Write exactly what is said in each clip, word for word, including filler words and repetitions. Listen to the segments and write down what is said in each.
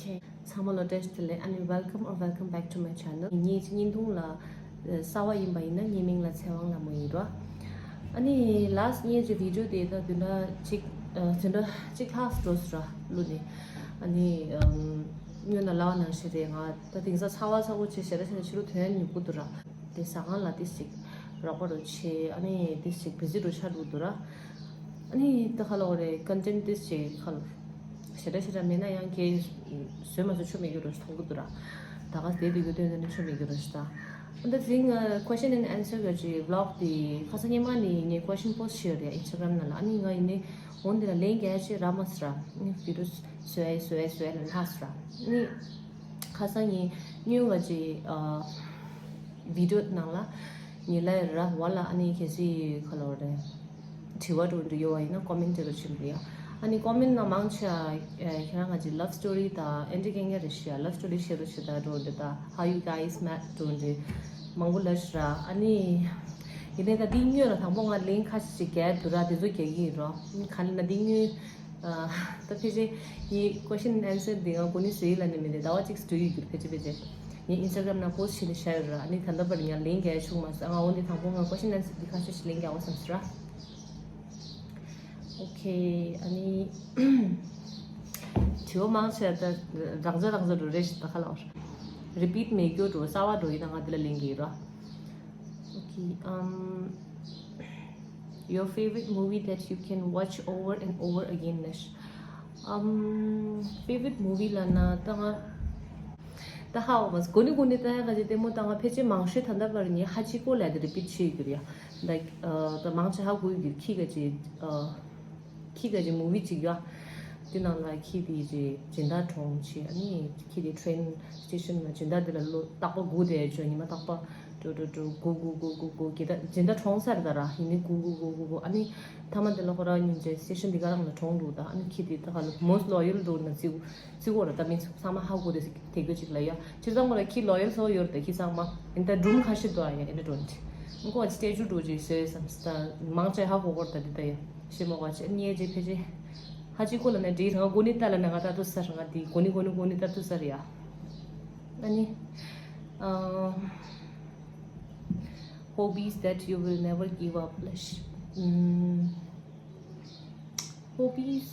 ཚང་མ་ལ་བཀྲ་ཤིས་བདེ་ལེགས། ཨ་ནི་welcome or welcome back to my channel. ངེད་ཀྱི་བརྙན་ཐུང་ལ་གསར་པ་ཡིན་པ་ཡིན་ན་ངའི་མིང་ལ་ཚེ་དབང་ལྷ་མོ་ཡིན་རོ། ཨ་ནི་last ངེད་ཀྱི་video དེ་ད་བདུན་ཕྲག་གཅིག་བདུན་ཕྲག་གཅིག་ལྷག་འགྲོ་སོང་ར་བླུགས་ནས། ཨ་ནི་སྔོན་ལ་ལབ་པ་ནང་བཞིན་རེད། ང་ད་དེང་སང་ཚ་བ་ཚ་བོ་བྱས་ཞེ་དྲག་ཞེ་དྲག་ཕྱི་ལོགས་ཐོན་ཡ་ཉོབ་ཀྱི་འདུག་ར། དེ་ཟ་ཁང་ལ་ཏིས་ཅིག་རོགས་པ་རུ་བྱས། ཨ་ནི་ཏིས་ཅིག་busy རུ་ཆགས་འགྲོ་འདུག་ར། ཨ་ནི་ད་ཁ་ལོ་རེད། content ཏིས་ཅིག་ཁ་ལོ་ཞེ་དྲག་ཞེ་དྲག་མེད་ན་ཡང་གལ་བཟོས་མ་བཟོས་ཆོ་མེད་ཀྱི་རུ་མཐོང་གི་འདུག་ར། ད་ག་དེ་དུས་ཀྱི་སྟོན་ནས་ཆོ་མེད་ཀྱི་རུ་ཞིག་ད། ཨ་ད་དེ་རིང་question and answer གི་ཅིག་vlog དེ་ཁ་སང་ཉི་མ་ནས་ངས་question post བྱས་ཡོད་རེད་Instagram ནང་ལ། ཨ་ནི་ང་ཡིན་ནི་འོན་དེ་ལ་ལན་རྒྱག་ཅིག་རག་མ་སོང་ར། ཨ་ནི་video བཟོས་བཟོས་བཟོས་ལ་ལྷག་སོང་ར། ཨ་ནི་ཁ་སང་ངས་སྔོན་ག་ཅིག་ཨ་video ནང་ལ་ངས་ལབ་ཡོད་ར། འོ་ལ་ཨ་ནི་གལ་སྲིད་ཁ་ལོ་རེད། དྲི་བ་འདྲ་འདྲ་ཡོད་པ་ཡིན་ན་comment དེ་རུ་བྱེད་པ་ཡ། ཨ་ནི་comment ནང་མང་ཆེ་བ་ཁྱེད་རང་ག་ཅིག་love story དང་ཨེ་འདྲ་རྐྱང་རྐྱང་རེད་ཤག love story བཤད་རོགས་བྱེད་དང་འདྲ་འདྲ་དང་how you guys met འདྲ་འདྲ་མང་པོ་ལབ་ཤག་ར། ཨ་ནི་ཡིན་ནའི་ད་འདི་སྔོན་ལ་དང་པོ་ང་ལན་ཁ་ཤས་ཅིག་རྒྱག་འདུག་ར། དེ་ཚོ་རྒྱག་གི་ཡིན་རོ། ག་ལ་ན་འདི་སྔོན་ཨ་ད་ཕལ་ཆེར་ངའི་question and answer འདི་ང་གོ་ནི་བཟོས་ཡིན་ལབ་ནི་མིན་ཏེ་ཟླ་བ་གཅིག་འགྲོ་ཡི་ཡོད་ཕལ་ཆེར་ཕལ་ཆེར། ངས་Instagram ནང་post བྱས་ནས་བཞག་ཡོད་ར། ཨ་ནི་ད་ལྟ་བར་ང་ལན་རྒྱག་ཡ་བྱུང་མ་སོང་། ཨ་ང་འོ་འདི་དང་པོ་ང་question and answer འདི་ཁ་ཤས་ཤིག་ལན་རྒྱག་དགོས་བསམ་སོང་ར། Okay ཨ་ནི་དྲི་བ་མང་ཆེ་ད་རང་འཇགས་རང་འཇགས་འགྲོ་རེད་ཞིག་ད་ཁ་ལ་བར་repeat མེད་རྒྱུ་འགྲོ་གསར་པ་འགྲོ་ཡིན་ན་ང་འདི་ལ་ལན་རྒྱག་ཡོད་ར། Okay um your favorite movie that you can watch over and over again ནི། Um favorite movie ལབ་ན་ད་ང་ད་ཧ་འོ་མ་གོ་ནི་གོ་ནི་ད་ཡ་ག་ཅིག་ལྟད་མོ་ད་ང་ཕལ་ཆེར་མང་ཤོས་ད་ལྟ་བར་ངས་ཧ་ཅི་ཀོ་ལབ་དེ་repeat བྱེད་ཡོད་ཀྱི་རེད་ཡ། Like ད་མང་ཆེ་ཧ་གོ་ཡོད་ཀྱི་ཁྱི་ག་ཅིག་ཁྱི་ག་ཅིག་movie ཅིག་ཡོད། དེ་ནང་ལ་ཁྱི་དེ་ཅིག་སྦྱིན་བདག་གྲོངས་བྱས། ཨ་ནི་ཁྱི་དེ་train station ལ་སྦྱིན་བདག་དེ་ལ་ལོ་རྟག་པར་སྒུག་བསྡད་བྱས། ཉི་མ་རྟག་པར་འགྲོ་འགྲོ་འགྲོ་སྒུག་སྒུག་སྒུག་སྒུག་སྒུག་སྦྱིན་བདག་སྦྱིན་བདག་གྲོངས་ཚར་ད་ར། ཡིན་ནའི་སྒུག་སྒུག་སྒུག་སྒུག་སྒུག་ཨ་ནི་མཐའ་མ་དེ་ལ་ཁོ་རང་སྙིང་རྗེ་station འདི་ག་རང་ལ་གྲོངས་འདུག་ད་ཨ་ནི་ཁྱི་དེ་ད་ག་ལ་most loyal འདུག་ན་བརྩི་བརྩི་དགོས་ར། ད་མི་ཚང་མ་ཧ་གོ་དེ་དེ་གོ་ཅིག་ལ་ཡ། སྤྱིར་བཏང་ཁོ་ར་ཁྱི་loyal བཟོ་ཡོད་ར། ད་ཁྱི་ཚང་མ་ཨིན་ད་སྒྲུང་ཁ་ཤས་འདུག་ཨ་ཡ་ཨེ་འདྲ་འགྲོ་འདི་ཁོ་ཨ་ཅི་statue འགྲོ་ཅིག་བཟོས་བསམ་སི་ད་མང་ཆེ་ཧ་གོ་གོ་ར། ད་འདི་ད་ཡ་ཤེས་མ་གོ་ཨ་ཅི་ཨ་ནི་ཡ་ཅིག་ཕལ་ཆེར་ཧ་ཅི་ཀོ་ལ་ནས་འདྲི་ང་གོ་ནི་ད་ལ་ནས་ང་ད་དུ་སར་ང་འདི་གོ་ནི་གོ་ནི་གོ་ནི་ད་དུ་སར་ཡ། ཨ་ནི་ཨ། Hobbies that you will never give up ལ་ཤི། ཨམ། Hobbies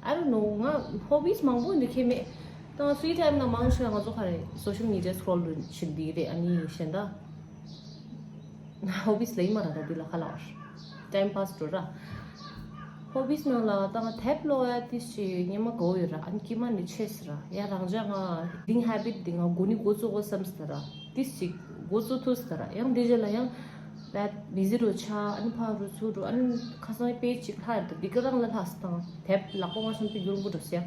I don't know ང་hobbies མང་པོ་འདི་ཁྱེད་མེད། ད་ང་free time ན་མང་ཆེ་བ་ང་ཚོ་ག་རེ་social media scroll རུ་ཕྱིན་འདི་རེད། ཨ་ནི་གཞན་དག hobbies ལ་ཡིན་མ་ར་ད་འདི་ལ་ཁ་ལ་བར་time pass འགྲོ་ར། Hobbies ནང་ལ་ད་ང་དེབ་ཀློག་ཡ་ཏིས་ཅིག་སྙན་མ་གོ་ཡོད་ར། ཨ་ནི་ཀྱི་མ་ནི་ཆེ་སི་ར་ཡ་རང་ཅག་ང་reading habit འདི་ང་གོ་ནི་འགོ་བཙུགས་དགོས་བསམ་སི་ར། ཏིས་ཅིག་འགོ་བཙུགས་ཐུབ་སི་ར། ཡང་འདི་རྗེས་ལ་ཡང་that busy འགྲོ་ཆ། ཨ་ནི་ཕར་འགྲོ་ཚུར་འགྲོ། ཨ་ནི་ཁ་སང་page ཅིག་ལྷག་ཡོད་ད་འདི་ག་རང་ལ་ལྷག་སི་དང་དེབ་ལག་པ་ང་སོང་དུས་འགྱུར་འགོ་འགྲོ་སི་ཡ།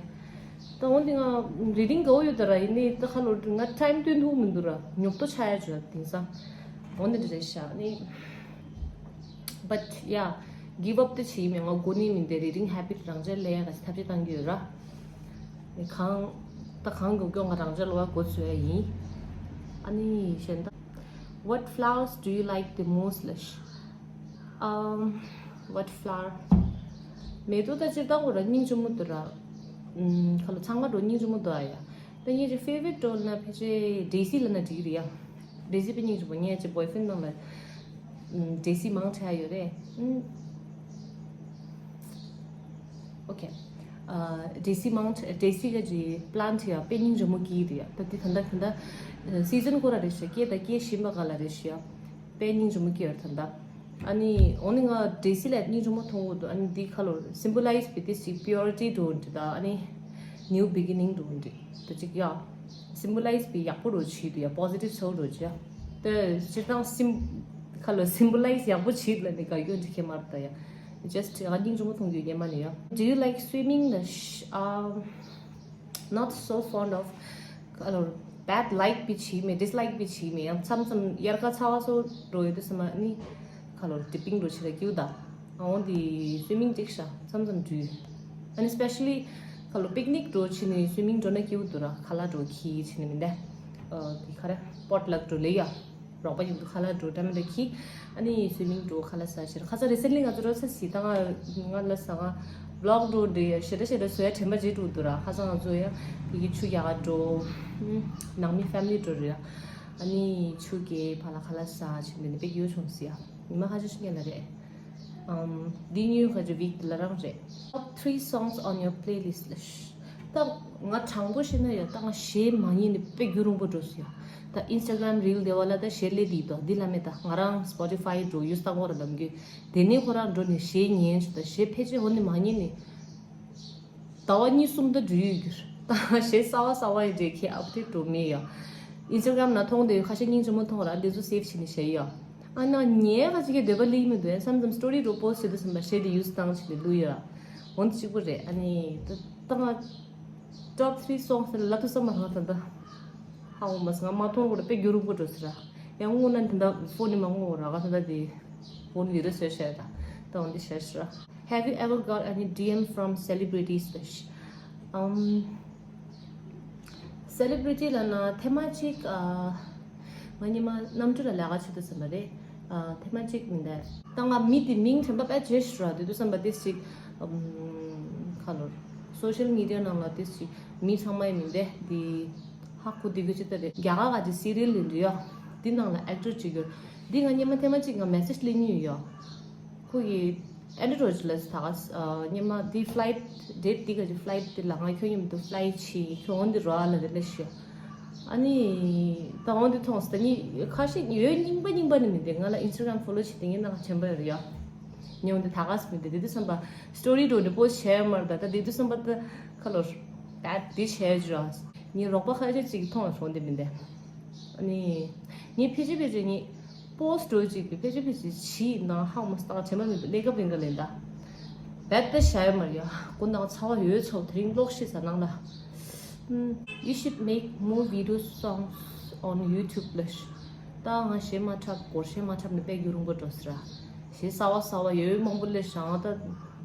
ད་འོན་ཏེ་ང་reading གོ་ཡོད་ད་ར། ཡིན་ནའི་ད་ཁ་ལོ་ང་time སྟོན་ཐུབ་མི་འདུག་ར། ཉོབ་ཏོ་ཆགས་ཡ་བྱོས་དེང་སང་། འོན་ཏེ་འདི་རེད་ཤག་ནི། But yeah give up དེ་བྱེད་མེད། ང་གོ་ནི་མིན་ཏེ་reading habit རང་ཅག་ལས་ཡ་ག་ཅིག་ཐབས་ཤེས་བཏང་གི་ཡོད་ར། ནི་གང་ད་གང་གོ་སྐྱོ་ང་རང་ཅག་ལོ་བ་གོ་ཚོད་ཡ་ཡིན། ཨ་ནི་གཞན་ད། What flowers do you like the most ལ་ཤི། Um, what flower མེད་དུ་ད་སྤྱིར་བཏང་གོ་ར་སྙིང་རྗེ་མོ་འདུག་ར། ཨུམ། ཁ་ལོ་ཚང་མ་འགྲོ་སྙིང་རྗེ་མོ་འདུག་ཨ་ཡ། ད་ངེད་ཀྱི་favorite འགྲོ་ན་ཕལ་ཆེར་daisy ལ་ན་འགྲིག་རེད་ཡ། daisy དཔེ་སྙིང་རྗེ་པོ། ངེད་ཀྱི་boyfriend ནང་ལ་daisy མང་ཆེ་ཡོད་རེད། ཨུམ། Okay ཨ། daisy མང་ཆེ་daisy ག་ཅི་plant ཡ་དཔེ་སྙིང་རྗེ་མོ་སྐྱེས་རེད་ཡ། ད་དེ་ད་ལྟ་ད་ལྟ་season ཁོ་ར་རེད་ཤག་སྐྱེས་ད་སྐྱེས་བཞིན་པ་ག་ལ་རེད་ཤག་ཡ། དཔེ་སྙིང་རྗེ་མོ་སྐྱེས་ཡོད་ད་ལྟ། ཨ་ནི་འོ་ནི་ང་daisy ལ་སྙིང་རྗེ་མོ་མཐོང་གི་འདུག་ཨ་ནི་འདི་ཁ་ལོ་symbolize བི་ཏི་སི་purity འགྲོ་འདི་ད། ཨ་ནི་new beginning འགྲོ་འདི་ད་ཅིག་ཡ། symbolize བི་ཡག་པོ་འགྲོ་བྱེད་འདུག་ཡ། positive ཚོ་འགྲོ་བྱེད་ཡ། ད་སྤྱིར་བཏང་སིམ་ཁ་ལོ་symbolize ཡག་པོ་བྱེད་ལ་ནི་ག་ཡོད་འདི་ཁྱེད་མར་ད་ཡ། Just ང་སྙིང་རྗེ་མོ་མཐོང་རྒྱུ་ཉེ་མ་ནི་ཡ། Do you like swimming ལ་ཤ་ཨ། Not so fond of ཁ་ལོ་bad like བི་བྱེད་མེད། dislike བི་བྱེད་མེད། ཡང་མཚམས་མཚམས་དབྱར་ཁ་ཚ་བ་སོགས་འགྲོ་ཡོད་དུས་སམ་ཨ་ནི་ཁ་ལོ་dipping འགྲོ་བྱེད་ལ་སྐྱིད་ད། ཨ་འོ་འདི་swimming ཅིག་ཤ་མཚམས་མཚམས་འགྲུལ། ཨ་ནི་specially ཁ་ལོ་picnic འགྲོ་བྱེད་ནི་swimming འགྲོ་ན་སྐྱིད་འདུག་ར། ཁ་ལག་འགྲོ་ཁྱི་བྱེད་ནི་མིན་ད། ཨ་དེ་ཁ་ར་potluck འགྲོ་ལེ་ཡ། རོགས་པ་ཡིན་དུ་ཁ་ལག་འགྲོ་འདྲ་མི་འདྲ་ཁྱི། ཨ་ནི་swimming འགྲོ་ཁ་ལག་ཟ་ཕྱིར་ཁ་ཚ་recently ང་ཚོ་རོ་ས་སི་ད་ང་ང་ལ་ས་ང་ བི་ལོག་འགྲོ་འདྲ་ཞེ་དྲག་ཞེ་དྲག་བཟོ་ཡ་དྲན་པ་བརྗེད་འགྲོ་འདུག་ར། ཁ་སང་ང་ཚོ་ཡང་དེ་གི་ཆུ་རྒྱག་ག་འགྲོ། ནང་མི་ཕེ་མི་ལི་འགྲོ་རེད། ཨ་ནི་ཆུ་རྒྱག་ཕར་ལ་ཁ་ལག་ཟ་བྱེད་འདི་ནི་དཔེ་ཡོད་བྱུང་ཟེར་ཡ། ཉི་མ་ཁ་ཤས་ཤིག་སྔོན་ལ་རེད། ཨམ། འདི་ཉོས་ཁ་ཅིག་ཝིག་འདི་ལ་རང་རེད། Top three songs on your playlist list. ད་ང་དྲང་པོ་བཤད་ན་ཡ། ད་ང་གཞས་མ་ཉན་ནི་དཔེ་རྒྱུན་རིང་པོ་འགྲོ་སོང་ཡ། ད་ཨིན་སི་ཊ་གྷ་རམ་རིལ་དེ་བ་ལ་ད་གཞས་སླེབས་བསྡད་འདུག་འདི་ལ་མེད། ད་ང་རང་སི་པོ་ཊི་ཕའི་འགྲོ་ཡུ་སི་ད་གོ་ར་འདམ་གི། དེ་ནས་ཁོ་རང་འགྲོ་ནས་གཞས་ཉན་བྱུང་། ད་གཞས་ཕལ་ཆེར་འོ་ནི་མ་ཉན་ནི། ཟླ་བ་གཉིས་གསུམ་ད་འགྲོ་ཡི་ཡོད་རྒྱུ་རེད། ད་གཞས་གསར་བ་གསར་བ་ཡི་འདྲ་ཁྱེད་ཨབ་ཌེ་ཊི་འགྲོ་མེད་ཡ། ཨིན་སི་ཊ་གྷ་རམ་ན་མཐོང་དེ་ཁ་ཤས་སྙིང་རྗེ་མོ་མཐོང་ར། འདི་ཚོ་སེབ་བྱས་ནས་བཞག་ཡ། ཨ་ན་ཉལ་ཁ་ཅིག་གི་འདོད་པ་སླེབས་མི་འདུག་ཡ། མཚམས་མཚམས་སི་ཊོ་རི་འགྲོ་པོ་སི་བྱེད་དུས་ཙམ་པ་གཞས་དེ་ཡུ་སི་བཏང་བྱས་ནས་བླུག་ཡ། འོ་འདི་གཅིག་པུ་རེད། ཨ་ནི་ད་ད་ང་ཊོབ་ཐི་རི་སོང་སི་ལབ་དུས་ཙམ་པ་ང་ད་ད་ཧ་གོ་མ་སོང་། ང་མ་མཐོང་བར་དཔེ་རྒྱུན་རིང་པོ་འགྲོ་སོང་ར། ཡང་སྔོན་ན་དེ་འདྲ་ཕོན་ནི་མ་དངོས་ར། ག་ད་ད་དེ་ཕོན་ལི་རེ་བཟོས་བྱས་ར། ད་འོ་འདི་བྱས་སོང་ར། Have you ever got any D M from celebrities? ལབ་ཤག་ཨམ། སེ་ལེབ་རི་ཊི་ལབ་ན་ཐེངས་མ་གཅིག་ཨ། ང་ཉི་མ་གནམ་གྲུ་ལ་ལས་ཀ་བྱེད་དུས་ཙམ་པ་རེད། ཨ། ཐེངས་མ་གཅིག་མི་འདུག་ད་ང་མི་དེ་མིང་དྲན་པ་དཔེ་བརྗེད་སོང་ར། དེ་དུས་ཙམ་པ་ཏོག་ཙམ་ཅིག་ཨམ། ཁ་ལོར། སོ་ཤལ་མི་ཌི་ཡ་ནང་ལ་ཏོག་ཙམ་ཅིག་མི་ཚང་མ་ཡི་མིང་དེ་དེ་ཧ་གོ་བསྡད་ཀྱི་ཅིག་ད་རེད། རྒྱ་གར་ག་ཅིག་སི་རི་ཡལ་ཡིན་འདྲ་ཡ། དེ་ནང་ལ་ཨེག་ཊར་གཅིག་ཡོད། དེ་ང་ཉི་མ་ཐེངས་མ་གཅིག་ང་མེ་སེ་ཇི་སླེབས་མྱོང་ཡོད། ཁོ་ཡི་ཨེ་ཌི་ཊར་ལ་ད་ག་ཨ། ཉི་མ་དེ་ཕ་ལའིཊ་ཌེ་ཊི་དེ་ག་ཅིག་ཕ་ལའིཊ་དེ་ལ་ང་ཁྱོད་མཉམ་དུ་ཕ་ལའི་བྱེད། ཁྱོད་འོ་འདི་རོ་ཨ་ལ་རེད་ལབ་ཤག་ཨ་ནི་ད་འོ་འདི་མཐོང་སོང་། ད་ནི་ཁ་ཤས་ཡོད་རྙིང་པ་རྙིང་པ་ནི་མི་འདུག་ང་ལ་ཨིན་སི་ཊ་གྷ་རམ་ཕོ་ལོ་བྱེད་དེ་ངའི་ནང་ཆེན་པོ་ཡོད་རེད་ཡ། ངས་འོ་འདི་ད་ག་སེ་མི་འདུག་དེ་དུས་ཙམ་པ་སི་ཊོ་རི་འགྲོ་འདི་པོ་སི་ཊི་ཤེར་མ་རེད། ད་ད་དེ་དུས་ཙམ་པ་ད་ཁ་ལོར་ད་དེ་ཤེར་བྱས་ར། ངའི་རོགས་པ་ཁ་ཤས་ཅིག་མཐོང་བ་སོང་དེ་མི་འདུག་ཨ་ནི་ངས་ཕལ་ཆེར་ཕལ་ཆེར་ངས་པོ་སི་ཊི་འགྲོ་ཅིག་གི་ཕལ་ཆེར་ཕལ་ཆེར་ཕྱིའི་ནང་ཧ་མ་སྟག་བྱེད་མ་མི་འདུག་གནས་སྐབས་རིང་ག་ལེན་ད། རྦད་དེ་བྱ་ཡོད་མ་རེད་ཡ། ཁོ་ནང་ཚ་བ་ཡོད་ཚོ་དེ་རིང་ཀློག་ཤེས་ས་ནང་ལ། ཨུམ། You should make more video songs on YouTube ལབ་ཤག་ད་ང་གཞས་མ་འཁྲབ་སྒོར་གཞས་མ་འཁྲབ་ནས་དཔེ་རྒྱུན་རིང་པོ་འགྲོ་སོང་ར། གཞས་གསར་བ་གསར་བ་ཡོད་མང་པོ་སླེབས་ཤག་ད་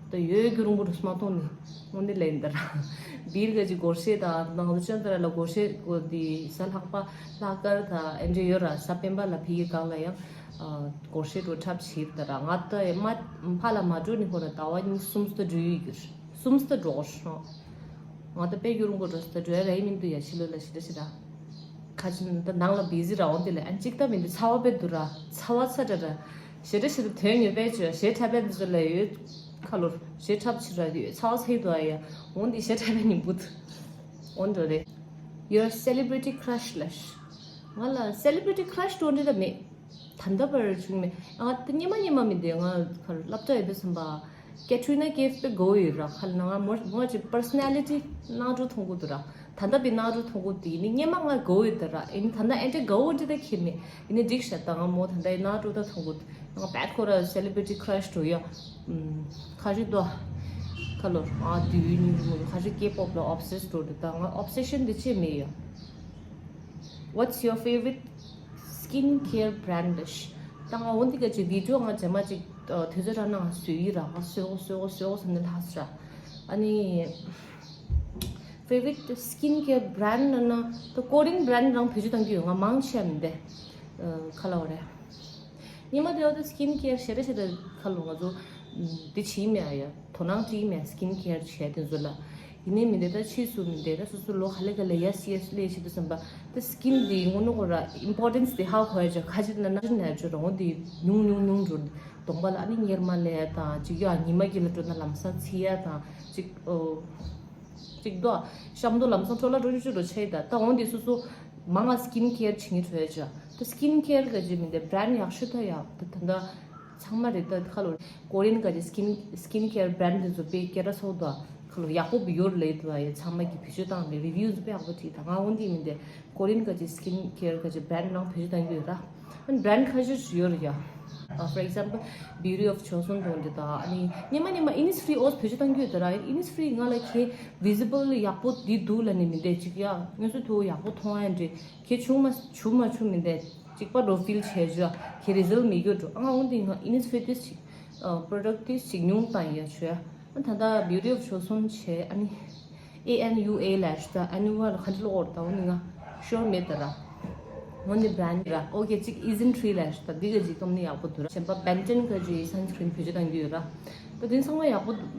ད་ཡོད་རྒྱུན་རིང་པོ་འགྲོ་སོང་མ་མཐོང་ནི། དངོས་གནས་ལན་ད་ར། སྦིར་ག་ཅིག་སྒོར་གཞས་དང་ནང་དུ་ཅོན་ཏ་ར་ལ་སྒོར་གཞས་སྒོར་འདི་གཟའ་ལྷག་པ་ལྷག་དཀར་དང་ཨེ་འདྲ་ཡོད་ར། གཟའ་སྤེན་པ་ལ་ཕ་གི་སྒང་ལ་ཡང་སྒོར་གཞས་འགྲོ་འཁྲབ་བྱེད་ད་ར། ང་ད་མ་ཕ་ལ་མ་འགྲོ་ནི་ཧོ་ར་ཟླ་བ་གཉིས་གསུམ་ཙམ་འགྲོ་ཡི་གི་རེད། གསུམ་ཙམ་འགྲོ་གི་རེད། ང་ད་དཔེ་རྒྱུན་རིང་པོ་འགྲོ་སོང་། ད་འགྲོ་ཡ་ར་ཡི་མི་འདུག་ཡ། ཕྱི་ལོགས་ལ་ཞེ་དྲག་ཞེ་དྲག་ཁ་ཅིག་ད་ནང་ལ་བི་ཟི་ར་འོང་དེ་ལ་ཨ་ཅིག་ད་མི་འདུག་ཚ་བ་དཔེ་འདུག་ར། ཚ་བ་ཚ་དྲག་ར། ཞེ་དྲག་ཞེ་དྲག་དོན་ཡོད་པས་བྱོས། གཞས་འཁྲབ་པའི་འདི་ཚོ་ལ་ཡོད་ཁ་ལོར་གཞས་འཁྲབ་ཕྱིར་ར་ཡོད། ཚ་བ་ཚ་ཡི་འདུག་ཨ་ཡ། འོང་འདི་གཞས་འཁྲབ་པའི་ཉིན་བུད་འོང་འགྲོ་རེད། Your celebrity crush ལབ་ཤག་ང་ལ་སེ་ལེབ་རི་ཊི་ཁ་ར་ཤི་འདྲ་འདྲ་མེད། ད་ལྟ་བར་བྱུང་མེད། ང་ད་སྔོན་མ་སྔོན་མ་མི་འདུག་ང་ཁར་སློབ་གྲྭ་ཡོད་དུས་ཙམ་པ་ཀེ་ཊི་རི་ན་ཀེབ་དཔེ་དགའ་བོ་ཡོད་ར། ཁ་ལ་ན་ང་མོ་མོ་ཅིག་པར་སོ་ན་ལི་ཊི་ནང་འགྲོ་མཐོང་གི་འདུག་ར། ད་ལྟ་བི་ནང་འགྲོ་མཐོང་གི་འདུག་ཡིན་ནི་སྔོན་མ་ང་དགའ་བོ་ཡོད་ད་ར། ཡིན་ནི་ད་ལྟ་ཨེ་འདྲ་དགའ་བོ་འདྲ་ད་ཁྱེད་མེད། ཡིན་ནི་འགྲིག་ཤག་ད་ང་མོ་ད་ལྟ་ཡི་ནང་འགྲོ་ད་མཐོང་གི་འདུག་ང་བད་ཁོ་ར་སེ་ལེབ་རི་ཊི་ཁ་ར་ཤི་འགྲོ་ཡ། ཁ་ཤི་དོ། ཁ་ལོ་ང་དུས་ཡུན་ཁ་ཤི་ཀེ་པོབ་ལ་ཨོབ་སེ་སི་འགྲོ་འདུག་ད་ང་ཨོབ་སེ་ཤན་འདི་ཅི་མེད་ཡ། What's your favorite skincare brand? ད་ང་འོ་འདི་ག་ཅིག་བི་ཌི་ཡོ་ང་རྗེས་མ་ཅིག་དུས་ཚོད་རག་ན་ང་བཟོ་ཡི་ར། ང་བཟོ་གོ་བཟོ་གོ་བཟོ་གོ་བསམ་ནས་ལྷག་སོང་ར། ཨ་ནི་favorite skincare brand ན་ན་ད་ཀོ་རི་ཡན་བྷ་རན་ཌི་རང་བེད་སྤྱོད་གཏང་གི་ཡོད། ང་མང་ཆེ་མི་འདུག་ཁ་ལ་འོ་རེད། སྔོན་མ་དེ་བ་དེ་སི་ཀིན་ཀེར་ཞེ་དྲག་ཞེ་དྲག་ཁ་ལོ་ང་ཚོ་དེ་བྱེད་མེད་ཨ་ཡ། དོ་སྣང་སྤྲད་མེད་སི་ཀིན་ཀེར་བྱས་དེ་ཚོ་ལ། ཡིན་ནའི་མི་འདི་ད་ཕྱིས་སུ་མི་འདི་ད་སོ་སོ་ལོ་ག་ལེ་ག་ལེ་ཡ་སི་ཡ་སི་ལས་བྱེད་དུས་ཙམ་པ་དེ་སི་ཀིན་དེ་དངོས་གནས་ཁོ་ར་ཨིམ་པོར་ཊན་སི་དེ་ཧ་གོ་ཡ་ཅོ་ཁ་ཅིག་ན་ན་ཅིག་ན་ཅོ་རང་དེ་ཉུང་ཉུང་ཉུང་འགྲོ། གདོང་པ་ལ་ཨ་ནི་གཉེར་མ་ལས་ཡ་དང་ཅིག་ཡ་ཉི་མ་དཀྱིལ་ལ་འགྲོ་ན་ལམ་སང་ཚིག་ཡ་དང་ཅིག་ཨོ། གཅིག་དོ། གཤམ་དུ་ལམ་སང་འཕྲོ་བརླག་འགྲོ་ཆུ་ཆུ་འགྲོ་ཆེ་ད། ད་འོང་དེ་སོ་སོ་མང་ང་སི་ཀིན་ཀེར་བྱེད་ངེས་འཕྲོ་ཡ་ཆ། ད་སི་ཀིན་ཀེར་ག་ཅི་མི་འདི་བྷ་རན་ཌི་ཡག་ཤོས་ད་ཡ། ད་ད་ད་ཚང་མ་རེད་ད་ཁ་ལོ། ཀོ་རི་ཡན་ག་ཅི་སི་ཀིན་སི་ཀིན་ཀེར་བྷ་རན་ཌི་དེ་ཚོ་དཔེ་སྐད་གྲགས་ཚོགས་ད་ཁ་ལོ་ཡག་པོ་བི་ཡོར་ལེ་ད་ཡ། ཚང་མ་གི་བེད་སྤྱོད་བཏང་ནས་རི་བིའུ་དཔེ་ཡག་པོ་བྲིས་ད། ང་འོང་དེ་མི་འདི་ཀོ་རི་ཡན་ག་ཅི་སི་ཀིན་ཀེར་ག་ཅི་བྷ་རན་ཌི་ནང་བེད་སྤྱོད་བཏང་གི་ཡོད་ར། ཨ་ནི་བྷ་རན་ཌི་ཁ་ཤས་ཤིག་ཡོད་རེད་ཡ། ཨ། For example Beauty of Joseon དང་འདི་དང་། ཨ་ནི་སྔོན་མ་སྔོན་མ་Innisfree ཨོས་བེད་སྤྱོད་གཏང་གི་ཡོད་དེ་ར། Innisfree ང་ལ་ཁྱེད་བི་ཟི་བལ་ཡག་པོ་འདི་འདུག་ལབ་ནི་མི་འདུག་ཅིག་ཡ། དངོས་སུ་ཐུག་ཡག་པོ་མཐོང་ཡ་འདྲ་ཁྱེད་བྱུང་མ་བྱུང་མ་བྱུང་མི་འདུག་གཅིག་པ་འགྲོ་ཕིལ་བྱས་བྱས་ཁྱེད་རི་ཛལ་མི་འགྱུར་འགྲོ། ཨ་ང་འོང་དེ་ང་Innisfree ཏིས་ཅིག་ཨ། པྲོ་ཌག་ཏིས་ཅིག་ཉུང་བཏང་ཡ་ཆོས། ཨ་ད་ལྟ་Beauty of Joseon བྱས། ཨ་ནི་ཨེ་ཨེན་ཡུ་ཨེ་ལབ་ཤག་ད་ཨ་ནུ་ཝ་ལ་ག་འདྲ་ལབ་དགོས་རེད། ད་འོ་ནི་ང་ཤོར་མེད་ད་ར། འོ་ནི་བྷ་རན་ཌི་ར། ཨོ་ཀེ་གཅིག་ཨི་ཟན་ཊི་རི་ལབ་ཤག་ད་འདི་ག་ཅིག་ཀམ་ནི་ཡག་པོ་འདུག་ར། གཞན་པ་བྷན་ཊན་ག་ཅིག་སན་སི་ཀྲིན་བེད་སྤྱོད་གཏང་གི་ཡོད་ར། ད་དེ་ཚང་མ་ཡག་པོ་འདུག་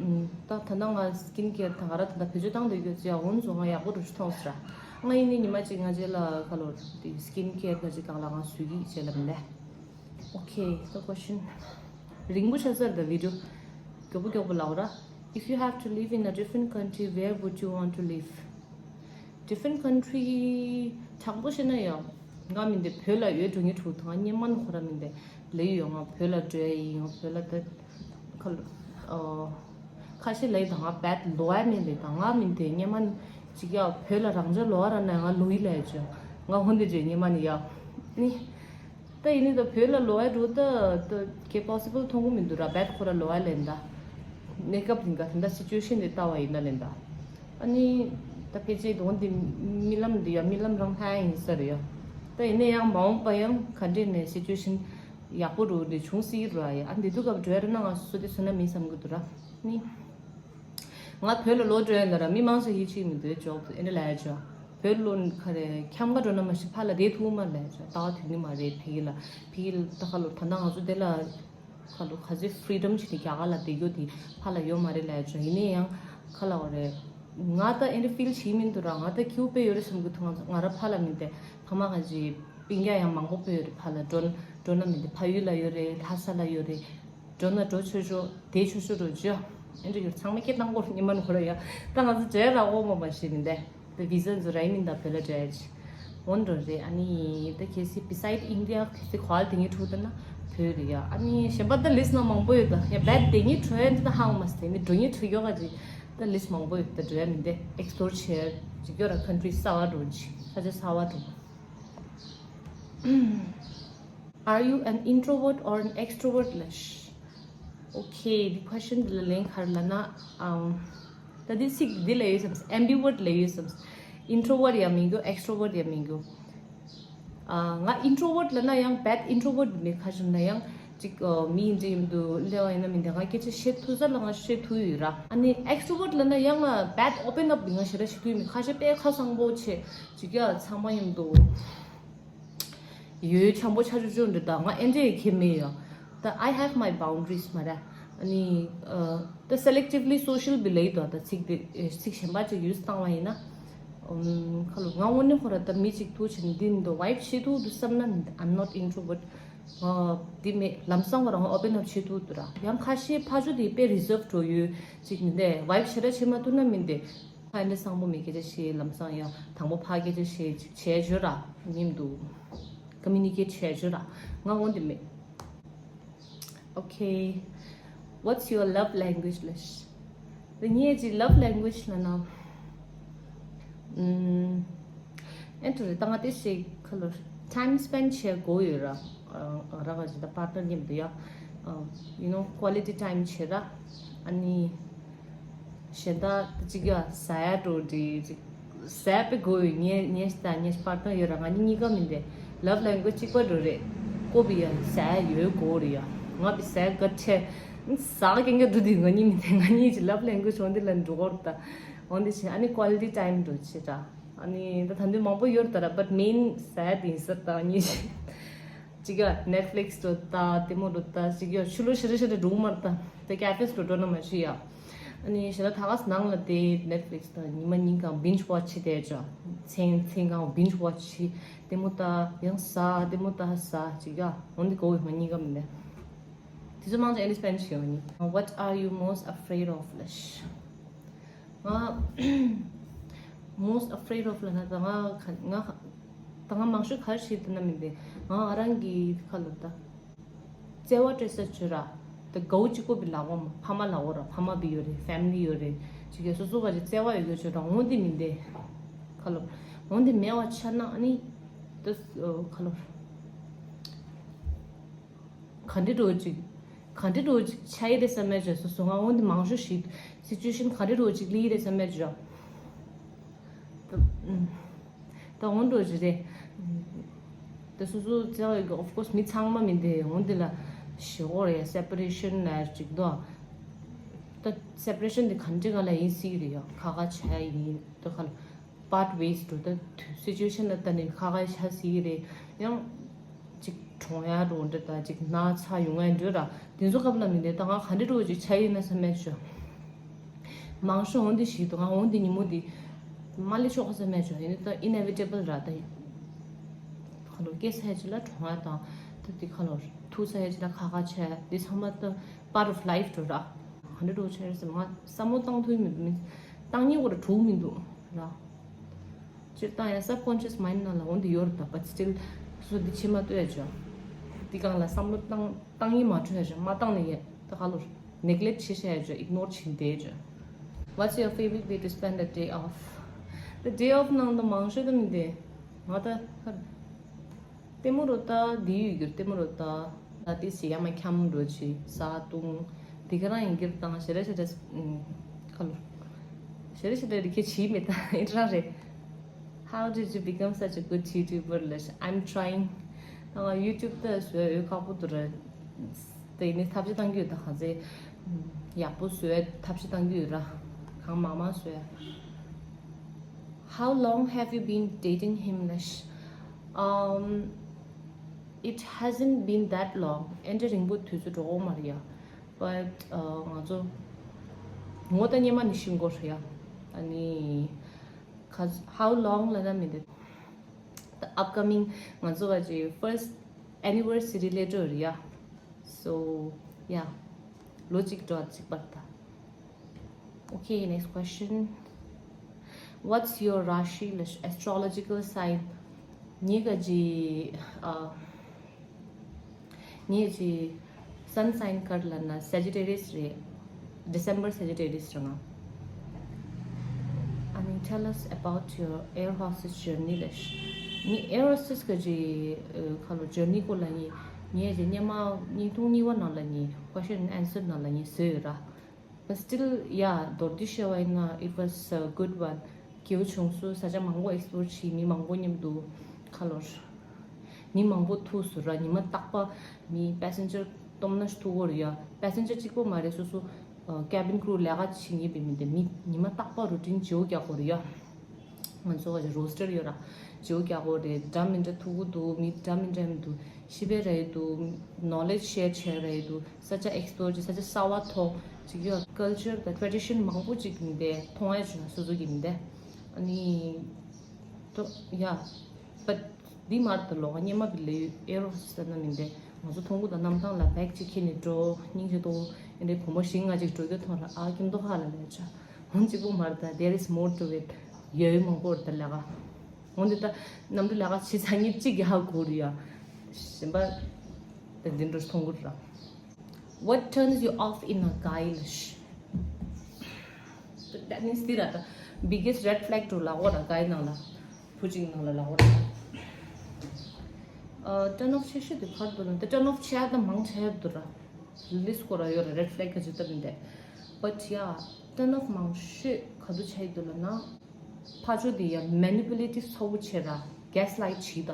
ད་ད་ལྟ་ང་སི་ཀིན་ཀེར་ད་ག་ར་ད་ལྟ་བེད་སྤྱོད་བཏང་བསྡད་ཡོད་ཙང་འོ་ན་ང་ཡག་པོ་འདྲ་ཞིག་མཐོང་སོང་ར། ང་ཡིན་ནི་ཉི་མ་གཅིག་ང་རྗེས་ལ་ཁ་ལོ་དེ་སི་ཀིན་ཀེར་ད་ཅིག་སྒང་ལ་ང་བཟོ་གི་བྱས་ལབ་ནས། Okay, the question. རིང་པོ་ཆགས་ཚར་ད་བི་ཌི་ཡོ། མགྱོགས་པོ་མགྱོགས་པོ་ལབ་ར། If you have to live in a different country, where would you want to live? Different country. དྲང་པོ་བཤད་ན་ཡང་ང་མིན་ཏེ་བོད་ལ་ཡོད་འགྲོ་ངེས་འགྲོ་དང་སྔོན་མ་ནས་ཁོ་ར་མིན་ཏེ་ལས་ཡོད། ང་བོད་ལ་འགྲོ་ཡ་ཡིན། ང་བོད་ལ་ད་ཁ་ལ་ཨོ་ཁ་ཤས་ལས་དང་ང་བད་ལོ་ཡ་མེད་ལས་དང་ང་མིན་ཏེ་སྔོན་མ་ནས་ཅིག་ཡ་བོད་ལ་རང་ཅག་ལོ་ཡ་ར་ན་ང་ལོ་ཡི་ལས་ཅོ་ང་ཧོན་དེ་ཅོ་སྔོན་མ་ནས་ཡ་ནི། ད་ཡིན་ནི་ད་བོད་ལ་ལོ་ཡ་འགྲོ་ད་ད་གེ་པོ་སི་བལ་མཐོང་གི་མི་འདུག་ར། བད་ཁོ་ར་ལོ་ཡ་ལེན་ད་གནས་སྐབས་རིང་ག་དེ་འདྲ་སི་ཅུ་ཨེ་ཤན་དེ་ལྟ་བ་ཡིན་ན་ལེན་ད། ཨ་ནི་ད་ཕལ་ཆེར་དོན་དེ་རྨི་ལམ་འདི་ཡ་རྨི་ལམ་རང་ལྷ་ཡིན་ས་རེད་ཡ། ད་ཡིན་ན་ཡང་མ་འོངས་པ་ཡང་ག་འདྲས་ནས་སི་ཅུ་ཨེ་ཤན་ཡག་པོ་འགྲོ་འདི་བྱུང་སྲིད་ར་ཡ། ཨ་འདི་དུས་སྐབས་འགྲོ་ཡ་ར་ན་ང་སོ་སོ་དེ་སོན་ན་མིན་བསམ་གི་འདུག་ར་ནི། ང་བོད་ལ་ལོག་འགྲོ་ཡ་ལ་ར་མི་མང་ཆེ་ཡིད་ཆེས་མི་འདུག་ཅོག་ཏུ་ཨེ་འདྲ་ལབ་ཡ་ཅོ། བོད་ལོ་ཁ་རེ་འཁྱམ་ག་འགྲོ་ན་མ་ཤི་ཕ་ལ་རེད་ཐུག་མ་ལབ་ཡ་ཅོ། ལྟ་བ་དུས་ནི་མ་རེད། ཕི་ལ་ཕི་ལ་ད་ཁ་ལོ་ད་ནང་ང་ཚོ་དེ་ལ་ཁ་ལོ་ག་ཚོད་ཕི་རི་ཌམ་ཆེ་ནི་རྒྱ་གར་ལ་བསྡད་རྒྱུ་དེ་ཕ་ལ་ཡོད་མ་རེད་ལབ་ཡ་ཅོ། ཡིན་ནའི་ཡང་ཁ་ལ་བ་རེད། ང་ད་ཨེ་འདྲ་ཕིལ་བྱེད་མི་འདུག་ར། ང་ད་ཁྱིའུ་དཔེ་ཡོད་རེད་བསམ་གི་འདུག་ང་ང་ར་ཕ་ལ་མིན་ཏེ་ཕ་མ་ག་ཅི་སྤུན་ཀྱག་ཡང་མང་པོ་དཔེ་ཡོད་རེད། ཕ་ལ་འགྲོ་ན་འགྲོ་ན་མིན་ཏེ་ཕ་ཡུལ་ལ་ཡོད་རེད། ལྷ་ས་ལ་ཡོད་རེད། འགྲོ་ན་འགྲོ་ཆོག་ཆོག་བསྡད་ཆོག་ཆོག་འགྲོ་ཅོ། ཨེ་འདྲ་ཡོད་ཚང་མ་སྐད་བཏང་གོ་ཉི་མ་ནུ་ཁོ་ར་ཡ། ད་ང་ཚོ་འབྲེལ་ར་འོ་མ་མ་ཤེས་མིན་ཏེ། ད་བི་ཟ་ཚོ་ར་ཡིན་མིན་ད་བོད་ལ་འབྲེལ་ཅི་འོན་འགྲོ་རེད། ཨ་ནི་ད་གལ་སྲིད་beside India གལ་སྲིད་གོ་བ་དེ་ངའི་ཕྲུ་གུ་ད་ན་བོད་རེད་ཡ། ཨ་ནི་གཞན་པ་ད་ལིས་ན་མང་པོ་ཡོད་ད་ཡ། བད་དེ་ངའི་ཕྲུ་གུ་ཡ་འདི་ད་ཧང་མ་སྟེ་ནི་འགྲོ་ངའི་ཕྲུ་གུ་ཡོད་ག་ཅི་ད་ལིས་མང་པོ་ཡོད་ད། འགྲོ་ཡ་མིན་ཏེ་ཨེག་སི་པོ་ལོར་བྱེད་ཅིག་ཡོད་ར། ཁན་ཊི་རི་གསར་བ་འགྲོ་ཅི་ས་ཆ་གསར་བ་འགྲོ། Are you an introvert or an extrovert ལ། Okay, the question འདི་ལ་ལན་ག་རེ་ལབ་ན། ཨམ། ད་འདི་ཚིག་འདི་ལ་ཡོད་བསམ། ambivert ལ་ཡོད་བསམ། Introvert ཡང་མིན་གྱི་extrovert ཡང་མིན་གྱི། ཨ། ང་introvert ལབ་ན་ཡང་བད་introvert མེད། ག་ཅི་ན་ཡང་ཅིག་ཨ། མི་འདྲ་མི་འདྲ་སླེབས་པ་ཡིན་ན་མིན་ཏེ་ང་སྐད་ཆ་བཤད་ཐུབ་ས་ལ་ང་བཤད་ཐུབ་ཡོད་ར། ཨ་ནི་extrovert ལབ་ན་ཡང་ང་བད་open up ང་ཞེ་དྲག་བྱེད་ཐུབ་ཡོད་མེད། ཁ་ཤས་དཔེ་ཁ་གསང་པོ་བྱེད་ཅིག་ཡ། ཚང་མ་མཉམ་དུ་ཡོད་འཆམ་པོ་ཆ་ཆུ་ཆུ་འདྲ་ད་ང་ཨེ་འདྲས་ཁེ་མེད་ཡ། ད་I have my boundaries མ་རེད། ཨ་ནི་ཨ། ད་selectively social བི་ལེ་དོ་ད་ཚིག་དེ་ཚིག་གཞན་པ་ཅིག་ཡུས་བཏང་བ་ཡིན་ན། ཨམ། ཁ་ལོ་ང་དངོས་གནས་ཁོ་ར་ད་མི་ཅིག་ཐུག་ཕྱིན་འདི་འདི་ཝའིབ་བྱེད་ཐུབ་འདུག་བསམ་ན་I'm not introvert. ང་འདི་མེད་ལམ་སང་ཁོ་རང་open up བྱེད་ཐུབ་འདུག་ར། ཡང་ཁ་ཤས་ཕ་ཇོ་དེ་དཔེ་reserve འགྲོ་ཡོད་ཅིག་མིན་ཏེ་ཝའིབ་བྱེད་ར་བྱེད་མ་ཐུབ་ན་མིན་ཏེ། ཕ་ཨེ་འདྲ་སང་པོ་མེད་སྐད་ཆ་བཤད། ལམ་སང་ཡང་དང་པོ་ཕ་སྐད་ཆ་བཤད་ཅིག་བྱས་བརྗོད་ར་མཉམ་དུ་communicate བྱས་བརྗོད་ར་ང་འོན་ཏེ་མེད། Okay, what's your love language ལ། ད་ངའི་ཅིག་love language ལབ་ན། ཨམ། ཨེ་འདྲ་རེད་ད། ང་དེ་ཞིག་ཁ་ལོ་time spend བྱེད་དགོས་ཡོད་ར། ཨ། ར་ག་ཅིག་ད་partner མཉམ་དུ་ཡ། ཨ། you know, quality time བྱེད་ར། ཨ་ནི་གཞན་དག་ཅིག་ཡ་ཟ་ཡ་འགྲོ་འདི་ཅིག་ཟས་པའི་དགོས་ཡོད། ངས་ངས་ད་ངས་པར་ཊ་ནར་ཡོད་ར། ང་གཉིས་གཉིས་ཀ་མིན་ཏེ་love language གཅིག་པ་འགྲོ་རེད། ཀོ་བི་ཡ་ཟས་ཡོད་དགོས་རེད་ཡ། ང་བི་ཟས་ག་ཆེ་ཟ་གན་ག་འགྲོ་དུས་ང་གཉིས་མིན་ཏེ་ང་གཉིས་ཀྱི་love language འོན་ཏེ་ལ་འགྲོ་གོ་ར། ད་འོན་ཏེ་ཆེ་ཨ་ནི་quality time འགྲོ་ཆེ་ད། ཨ་ནི་ད་ད་འདི་མང་པོ་ཡོད་ར་ད་ར། but main ཟས་དེ་ཡིན་ས་ད་གཉིས་ཆེ། ཅིག་ཡ་Netflix འགྲོ་ད་དེ་མོ་འགྲོ་ད་ཅིག་ཡ་ཆུ་ལོ་ཤི་རི་ཤི་རི་འགྲོ་མར་ད་དེ་cafes འགྲོ་འགྲོ་ན་མ་ཤི་ཡ། ཨ་ནི་ཞེ་ད་ད་ག་ནང་ལ་དེ་Netflix ད་ཉི་མ་གཉིས་གང་binge watch བྱེད་དེ་ཅོ། མཚན་མཚན་གང་binge watch བྱེད་དེ་མོ་ད་ཡང་ཟ་དེ་མོ་ད་ཟ་ཅིག་ཡ། འོན་ཏེ་གོ་བའི་ང་གཉིས་ཀ་མིན་ནས་དེ་ཚོ་མང་ཆེ་ཨེ་ནི་སྤེན་ཤི་ཡོང་ནི། What are you most afraid of ལ་ཤི། ང་most afraid of ལ་ན་ད་ང་ང་ད་ང་མང་ཤོས་ག་རེ་བྱེད་དེ་ན་མིན་ཏེ་ང་རང་གི་ཁ་ལོ་ད་བརྩེ་བ་སྤྲད་ས་བྱོས་ར། ད་གའུ་གཅིག་པོ་བི་ལ་གོ་མ་ཕ་མ་ལ་གོ་ར། ཕ་མ་བི་ཡོད་རེད། family ཡོད་རེད། ཅིག་ག་སོ་སོ་བ་ཅིག་བརྩེ་བ་ཡོད་གི་བྱོས་ར། འོན་ཏེ་མིན་ཏེ་ཁ་ལོ་འོན་ཏེ་མེད་པ་ཆ་ན་ཨ་ནི་ད་ཁ་ལོ། ག་འདྲ་འགྲོ་ཅིག་ག་འདྲ་འགྲོ་ཅིག་ཆ་ཡི་རེད་བསམ་མེད་ཅོ། སོ་སོ་ང་འོན་ཏེ་མང་ཤོས་ཤིག་situation ག་འདྲ་འགྲོ་ཅིག་ལི་རེད་བསམ་མེད་ཅོ། ད་འོན་འགྲོ་ཅིག་རེད། ད་སོ་སོ་བརྩེ་བ་ཡོད་གི། of course མི་ཚང་མ་མིན་ཏེ་འོན་ཏེ་ལ་ཞེ་གོ་རེད་ཡ། separation ལ་ཅིག་དོ། ད་separation དེ་ག་འདྲ་ག་ལ་ཡིན་སྲིད་རེད་ཡ། ཁ་ཁ་ཆ་ཡིན་ད་ཁ་ལ། part ways འགྲོ་ད་དུས་situation ལ་ལྟ་ནས་ཁ་ཁ་ཆ་སྲིད་རེད་ཡང་། ཅིག་ གྲོངས་ཡ་འགྲོ་འདྲ་ད་ཅིག་ན་ཚ་ཡོང་ཡ་འདྲ་ར། དེ་ཚོ་སྐབས་ལ་མི་འདི་ད་ང་ག་འདྲ་འགྲོ་ཅིག་ཆ་ཡིན་ན་བསམ་མེད་ཆོ། མང་ཤོས་འོང་དེ་ཞིག་ཏུ་ང་འོང་དེ་ཉིན་མོ་དེ་མ་ལས་ཆོག་ག་བསམ་མེད་ཆོ། ཡིན་ད་inevitable་ར་ད། ཁ་ལོ་སྐྱེ་ས་ཡ་ཅིག་ལ་གྲོངས་ཡ་དང་ད་དེ་ཁ་ལོ་ཐུག་ས་ཡ་ཅིག་ལ་ཁ་ཁ་ཆེ་དེ་ཚང་མ་ད་part of life་འགྲོ་ར། ག་འདྲ་འགྲོ་ཆ་རེད་ཟེར་ང་བསམ་བློ་བཏང་ཐུབ་མི་འདུག་བཏང་ཉེ་བོ་ར་གྲུག་མི་འདུག་ར། སྤྱིར་བཏང་ཡང་subconscious mind་ནང་ལ་འོང་དེ་ཡོད་རེད་ད། But still་སོ་འདི་ཕྱི་མ་ལྟོས་ཡ་ཅོ། འདི་སྒང་ལ་བསམ་བློ་བཏང་བཏང་ཡིན་མ་འཕྲོད་ཡ་ཅོ། མ་བཏང་ནས་ཡ་ད་ག་ལོར་neglect་བྱེད་ཤ་ཡ་ཅོ། Ignore་བྱེད་བསྡད་ཅོ། What's your favorite way to spend the day off? The day off་ནང་ད་མང་ཤོས་ད་མི་འདི་ང་ད་ཧ། ལྟད་མོ་རོ་ལྟ་འདི་ཡོད་རྒྱུར་ལྟད་མོ་རོ་ལྟ། ལ་ཏི་སི་ཡ་མ་འཁྱམ་འགྲོ་ཆི་ཟ་བཏུང་། འདི་ག་རང་ཡིན་རྒྱུར་དང་ཞེ་རེ་ཞེ་རེ་ཁ་ལོ། ཞེ་རེ་ཞེ་རེ་རི་ཁེ་ཆི་མེད་ད་ཨིན་ཏྲ་རེ། How did you become such a good YouTuber? ལ་I'm trying. ད་ང་YouTube་ད་བཟོས་ཡོད་ཁག་པོ་འདུག་ར། དེ་ནི་ཐབས་ཤེས་བཏང་གི་ཡོད་ད་གང་ཚེ། ཡག་པོ་བཟོས་ཐབས་ཤེས་བཏང་གི་ཡོད་ར། གང་མང་མང་བཟོས། How long have you been dating him? ལ་ཤ། Um, it hasn't been that long. ཨེ་འདྲ་རིང་པོ་དུས་ཚོད་འགྲོ་གོ་མ་རེད་ཡ། But uh, ང་ཚོ་ངོ་ད་སྙེ་མ་ནི་ཤིང་གོ་རེད་ཡ། ཨ་ནི་ཁ་how long་ལ་ན་མི་འདུག The upcoming ང་ཚོ་བ་ཅི་first anniversary་ལས་འགྲོ་རེད་ཡ། So yeah, ལོ་གཅིག་འགྲོ་གཅིག་པར་ད། Okay, next question. What's your rashi, astrological sign? ངའི་ག་ཅི་ཨ། ངའི་ཅི་sun sign་ག་རེ་ལབ་ན་Sagittarius་རེད། December Sagittarius་རེད་ང་། ཨ་ནི་tell us about your air hostess journey་ལ་ཤ། ངའི་air hostess་ག་ཅི་ཁ་ལོ་journey་སྐོར་ལ་ངའི་ངའི་ཅི་སྙེ་མ་བརྙན་ཐུང་གཉིས་པ་ནང་ལ་ངའི་question and answer་ནང་ལ་ངའི་བཟོས་ཡོད་ར། But still, yeah, མདོར་བསྡུས་བཤད་པ་ཡིན་ན་it was a good one. སྐྱིད་པོ་བྱུང་སོང་། ས་ཆ་མང་པོ་explore་བྱས། མི་མང་པོ་མཉམ་དུ་ཁ་ལོར། མི་མང་པོ་ཐུག་སོང་ར། ཉི་མ་རྟག་པར་མི་passenger་སྟོང་ཕྲག་ཐུག་གི་རེད་ཡ། Passenger་གཅིག་པོ་མ་རེད། སོ་སོ་cabin crew་ལས་ཀ་བྱེད་མཁན་པའི་མི་དེ་མི་ཉི་མ་རྟག་པར་routine་བརྗེ་པོ་རྒྱག་དགོས་རེད་ཡ། ང་ཚོ་བ་roster་ཡོད་ར། བརྗེ་པོ་རྒྱག་དགོས་རེད། འདྲ་མི་འདྲ་ཐུག་གི་འདུག་མི་འདྲ་མི་འདྲ་མི་འདུག་ཤེས་པ་རེད་འདུག knowledge share་བྱས་རེད་འདུག་ས་ཆ་explore་བྱས། ས་ཆ་གསར་པ་ཐོན། ཅིག་ཡོད། Culture་དང་tradition་མང་པོ་ཅིག་མི་འདུག་མཐོང་ཡ་བྱུང་། སོ་སོ་གི་མི་འདུག་ཨ་ནི་ཏོ་ཡ། But་འདི་མར་དུ་ལོག་སྙེ་མ་བི་ལེ་ཨེ་རོ་ཟེར་ན་མི་འདུག་ང་ཚོ་ཐོང་གུ་དང་གནམ་ཐང་ལ་བེག་ཅིག་ཁྱེར་ནས་འགྲོ། སྙིང་རྗེ་ཏོ། ཨེ་འདྲའི་བུ་མོ་བཞི་ལྔ་ཅིག་འགྲོ་རྒྱུ་མཐོང་ར། ཨ་ཁྱིམ་ཐོག་ཁ་ལ་ལས་ཆ་འོན་གཅིག་པོ་མར་ད་there is more to it. ཡོད་མང་པོ་རེད་ད་ལས་ཀ་འོན་ཏེ་ད་གནམ་གྲུ་ལས་ཀ་བྱེད་ཚར་ཉིན་གཅིག་གི་ཧ་གོ་རེད་ཡ། གཞན་པ་ད་འདི་འདྲ་ཐོང་གུ་ར། What turns you off in a guy? ལ་ཤ། That means འདི་ར་ད་biggest red flag་འགྲོ་ལ་འོ་ར་guy་ནང་ལ་བུ་གཅིག་ནང་ལ་ལ་འོ་ར། ཨ་turn off་བྱེད་ཤེས་དུ་ཕར་དུ་ན་ད་turn off་བྱེད་ཡ་ད་མང་ཆེ་ཡ་དུ་ར། List་སྐོར་ར་ཡོད་ར་red flag་ག་ཅི་ད་མི་འདུག But yeah, turn off་མང་ཤོས་ག་དུ་ཆ་ཡི་དུ་ལ་ན། ཕ་ཇོ་དེ་ཡ་manipulative་ཚ་བོ་ཆེ་ར། Gaslight་བྱེད་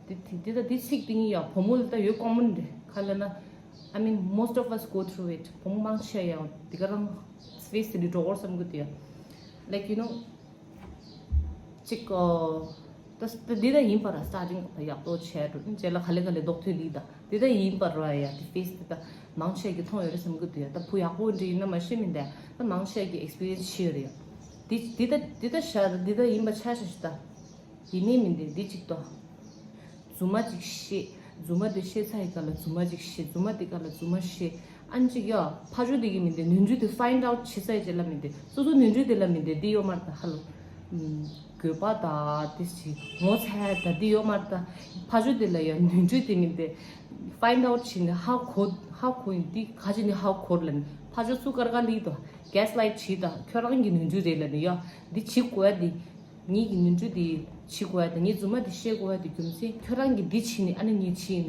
ད། དེ་དེ་དེ་ད་དེ་ཚིག་དེ་ཡིན་ཡ། བུ་མོ་ལ་ད་ཡོད་common་རེད། ག་ལ་ན། I mean most of us go through it. བུ་མོ་མང་ཆེ་ཡ་དེ་ག་རང་face་དེ་འགྲོ་གོར་བསམ་གི་དེ་ཡ། Like you know ཅིག་ཨོ། ད་ད་འདི་ད་ཡིན་པ་ར་starting་ད་ཡག་པོ་བྱས་འགྲོ། རྗེས་ལ་ག་ལེ་ག་ལེ་ལྡོག་ཐུབ་ལི་ད། འདི་ད་ཡིན་པ་ར་ཡ། དེ་face་དེ་ད་མང་ཆེ་གི་མཐོང་ཡོད་རེད་བསམ་གི་དེ་ཡ། ད་བུ་ཡག་པོ་འདྲ་ཡིན་ན་མ་ཤེས་མི་འདུག་ད་མང་ཆེ་གི་experience་བྱས་ཡོད་རེད་ཡ། འདི་འདི་ད་འདི་ད་ཤ་འདི་ད་ཡིན་པ་ཆ་ཤ་ཤི་ད། ཡིན་ནི་མི་འདུག་འདི་གཅིག་ཏོ། རྫུན་མ་ཅིག་བཤད། རྫུན་མ་དེ་བཤད་ཚར་ཡི་ག་ལ་རྫུན་མ་ཅིག་བཤད། རྫུན་མ་དེ་ག་ལ་རྫུན་མ་བཤད། ཨ་ནི་ཅིག་ཡ། ཕ་ཇོ་དེ་གི་མི་འདུག་ནོར་འཁྲུལ་དེ་find out་བྱེད་ཚར་ཡི་རྗེས་ལ་མི་འདུག་སོ་སོ་ནོར་འཁྲུལ་དེ་ལ་མི་འདུག་འདི་ཡོད་མ་རེད་ད་ཧ་ལོ། ཨམ། དགོས་པ་ད་དེ་ཅིག་ངོ་ཚ་ཡ་ད་འདི་ཡོད་མ་རེད་ད། ཕ་ཇོ་དེ་ལ་ཡ་ནོར་འཁྲུལ་དེ་མི་འདུག find out་བྱེད་ནས་ཧ་གོ་ཧ་གོ་ཡིན་འདི་ག་ཅི་ནས་ཧ་གོ་ལ་ནི་ཕ་ཇོ་སུ་དཀར་དཀར་ལི་ད། Gaslight་བྱེད་ད། ཁྱོད་རང་གི་ནོར་འཁྲུལ་རེད་ལ་ནི་ཡ། འདི་བྱེད་དགོས་ཡ་འདི། ངེད་ཀྱི་ནོར་འཁྲུལ་འདི་བྱེད་དགོས་ཡ་དང་ངའི་རྫུན་མ་འདི་བཤད་དགོས་ཡ་དེ་རྒྱུ་མཚན་ཁྱོད་རང་གིས་འདི་བྱས་ནས་ཨ་ནི་ངས་བྱས་ནས་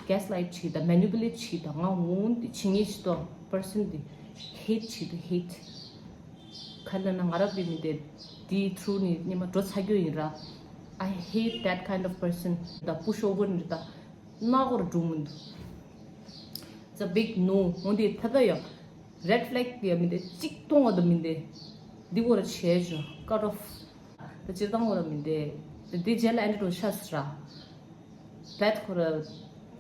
དང་gaslight་བྱས་དང་manipulate་བྱས་དང་ང་འོང་འདི་བྱེད་ངེས་ཤི་དང་person་འདི་hate་བྱེད་དང་hate། ག་ལ་ན་ང་རབ་པའི་མི་དེ་འདིའི་through་ནས་སྙེ་མ་འགྲོ་ཚ་རྒྱུ་ཡིན་ར། I hate that kind of person། ད་pushover་འདི་ད་སྣ་སྒོར་འགྲོ་མི་འདུག It's a big no། འོན་ཏེ་ད་ལྟ་ཡང་red flag་ཡང་མི་འདི་གཅིག་མཐོང་བ་དང་མི་འདི་འདི་སྐོར་བྱས་བྱུང་cut off། ད་སྤྱིར་བཏང་སྐོར་མི་འདི་དེ་རྗེས་ལ་ཨ་འདྲ་འགྲོ་ཤ་སི་ར། Bad་སྐོར་